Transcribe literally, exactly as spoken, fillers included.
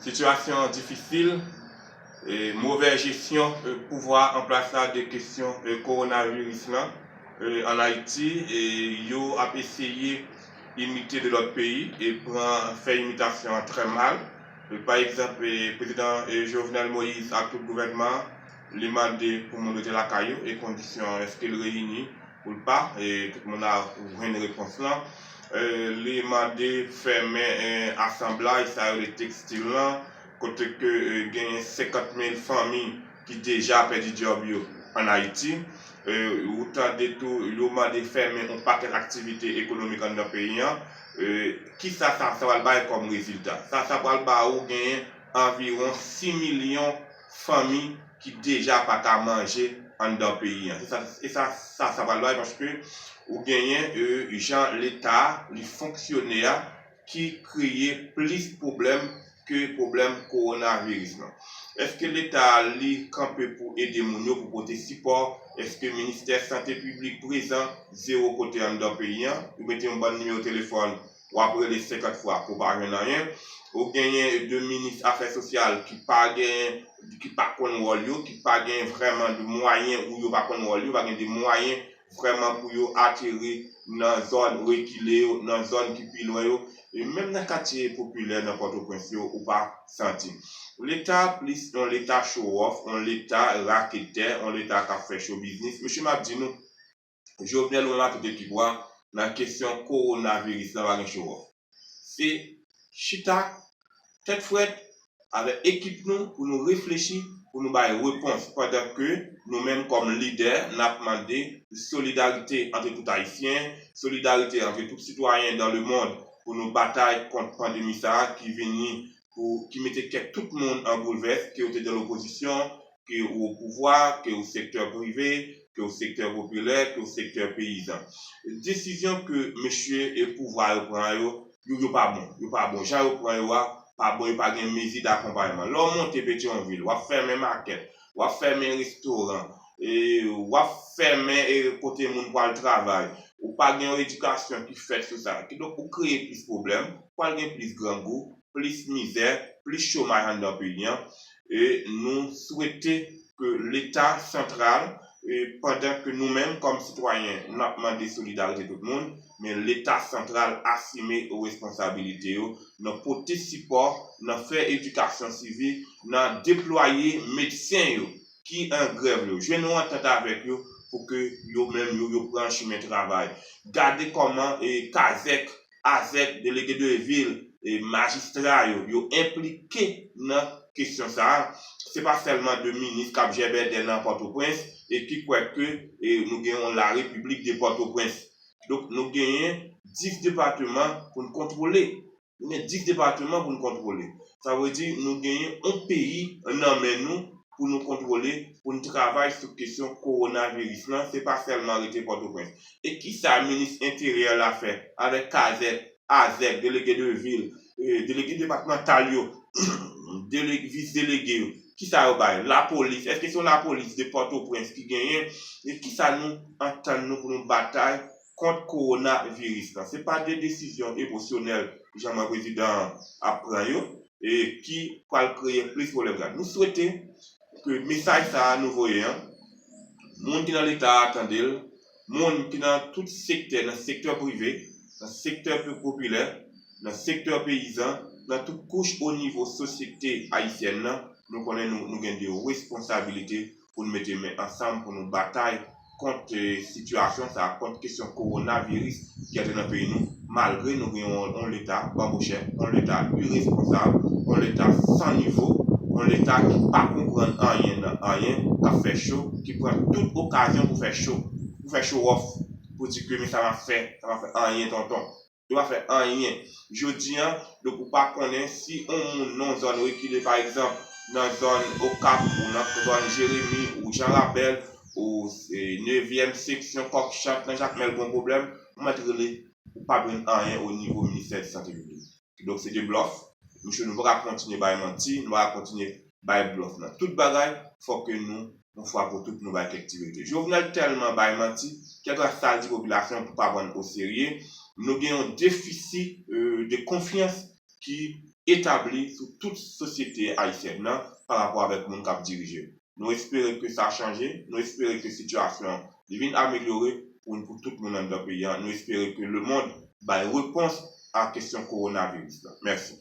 Sitiyasyon an difisil, e, movè jesyon, e, pouvwa an plas la de kesyon, e, kowonaviris lan, e, ann Ayiti, e, yo ap eseye imite de lòt peyi e pran, fè imitasyon an trè mal. E, pa egzanp, e, prezidan, e, Jovenel Moïse ak tout gouvènman an, li mande pou moun rete lakay yo e kondisyon èske l reyini pou l pa, e, tout moun la jwenn repons lan. E, li mande fèmen, e, asanblaj, sa yo rele tekstil lan, kote ke, e, genyen senkant mil fanmi ki deja pèdi djòb yo ann Ayiti. E, ou tande tou, yo mande fèmen yon pakèt aktivite ekonomik anndan peyi an. E, kisa sa, sa pral bay kòm rezilta? Sa, sa pral ba ou genyen anviwon sis milyon fanmi ki deja pa ka manje anndan peyi an. Se sa, e sa, sa, sa pral bay paske ou genyen, e, jan Leta li fonksyone a ki kreye plis pwoblèm ke pwoblèm kowonaviris lan. Èske Leta li kanpe pou ede moun yo, pou pote sipò? Èske ministè sante piblik prezan? Zewo kote anndan peyi an. Ou mete yon bann nimewo telefòn, w ap rele senkant fwa pou w pa jwenn anyen. Ou genyen de minis afè sosyal ki pa genyen, ki pa konn wòl yo, ki pa genyen vrèman de mwayen, ou yo pa konn wòl yo, pa gen de mwayen vrèman pou yo ateri nan zòn rekile yo, nan zòn ki pi lwen yo. E menm nan katye popilè nan Pòtoprens yo, ou pa santi. Leta plis yon Leta show off, yon Leta raketè, yon Leta k ap fè show biznis. Mesye, m ap di nou, Jovenel ou menm ak tout ekip ou a, nan kesyon kowonaviris lan, pa gen show off. Se chita, tèt frèt, avèk ekip nou pou nou reflechi, pou nou bay repons, pandan ke nou menm kòm lidè, n ap mande solidarite ant tout Ayisyen, solidarite ant tout sitwayen dans le monde pou nou batay kont pandemi sa a ki vini pou, ki mete kèk tout moun an boulvès, ke w te nan lopozisyon, ke w o pouvwa, ke w sektè prive, ke w sektè popilè, ke w sektè peyizan. Desizyon ke mesye e pouvwa yo pran yo, yo, yo pa bon. Yo pa bon. Jan yo pran yo a, pa bon, yo pa gen mezi dakonpayman. Lè w monte Petyonvil, w ap fèmen makèt, w ap fèmen restoran, e w ap fèmen, e, kote moun pral travay. Ou pa gen yon edikasyon ki fèt sou sa. Kidonk, ou kreye plis pwoblèm, pral gen plis grangou, plis mizè, plis chomaj anndan peyi an. E nou swete ke Leta santral, e pandan ke nou menm, kòm sitwayen, n ap mande solidarite tout moun, men Leta santral asime responsabilite yo nan pote sipò, nan fè edikasyon sivik, nan deplwaye medsen yo ki an grèv yo. Jwenn yon antant avèk yo pou ke yo menm yo, yo pran chimen travay. Gade kòman, e, kazèk, azèk, delege de vil, e, majistra yo, yo enplike nan kesyon sa a. Se pa sèlman de minis k ap jèbèdè nan Pòtoprens e ki kwè ke, e, nou gen yon larepiblik de Pòtoprens. Donk, nou genyen dis depatman pou n kontwole. Nou gen dis depatman pou n kontwole. Sa vle di, nou genyen yon peyi nan men nou pou nou kontwole, pou n travay sou kesyon kowonaviris lan, se pa sèlman rete Pòtoprens. E kisa minis enteryè la fè avèk kazèk, azèk, delege de vil, e, delege depatmantal yo, dele-, vis delege yo? Kisa yo bay? Lapolis, èske se yon lapolis de Pòtoprens ki genyen? E kisa nou antann nou pou nou batay kont kowonaviris lan? Se pa de desizyon emosyonèl, jan mwen prezidan an ap pran yo, e ki pral kreye plis pwoblèm la. Nou swete ke mesaj sa a nou voye an, moun ki nan Leta a tande l, moun ki nan tout sektè, nan sektè prive, nan sektè po-, popilè, nan sektè peyizan, nan tout kouch o nivo sosyete ayisyèn nan, nou konnen nou, nou gen de responsabilite pou n mete men ansanm, pou nou batay kont, eh, sitiyasyon sa a, kont kesyon kowonaviris ki antre nan peyi nou, malgre nou gen yon, yon Leta banbochè, yon Leta iresponsab, yon Leta san nivo, yon Leta ki pa konprann anyen nan anyen, k ap fè cho, ki pran tout okazyon pou fè cho, pou fè show off, pou di ke men sa m ap fè, sa m ap fè anyen tonton. Yo pa fè anyen. Jodi a, donk ou pa konnen si yon moun nan yon zòn rekile, pa egzanp, nan zòn Okap, ou nan zòn Jeremi, ou Jan Rabèl, ou, e, nevyèm seksyon Kòkchat, nan Jakmèl, gon pwoblèm, ou mèt rele, ou pa jwenn anyen o nivo Ministè de Sante Piblik. Donk, se de blòf. Mesye, nou pa ka kontinye bay manti, nou pa ka kontinye bay blòf nan tout bagay. Fòk ke nou, yon fwa pou tout, nou bay kèk ti verite. Jovenel tèlman bay manti, kèlkeswa sa l di popilasyon pou pa pran l o serye. Nou gen yon defisi, euh, de konfyans ki etabli sou tout sosyete ayisyèn nan pa rapò avèk moun k ap dirije. Nou espere ke sa chanje, nou espere ke sitiyasyon an li vin amelyore pou, pou tout moun anndan peyi a. Nou espere ke lemonn bay repons a kesyon kowonaviris la. Mèsi.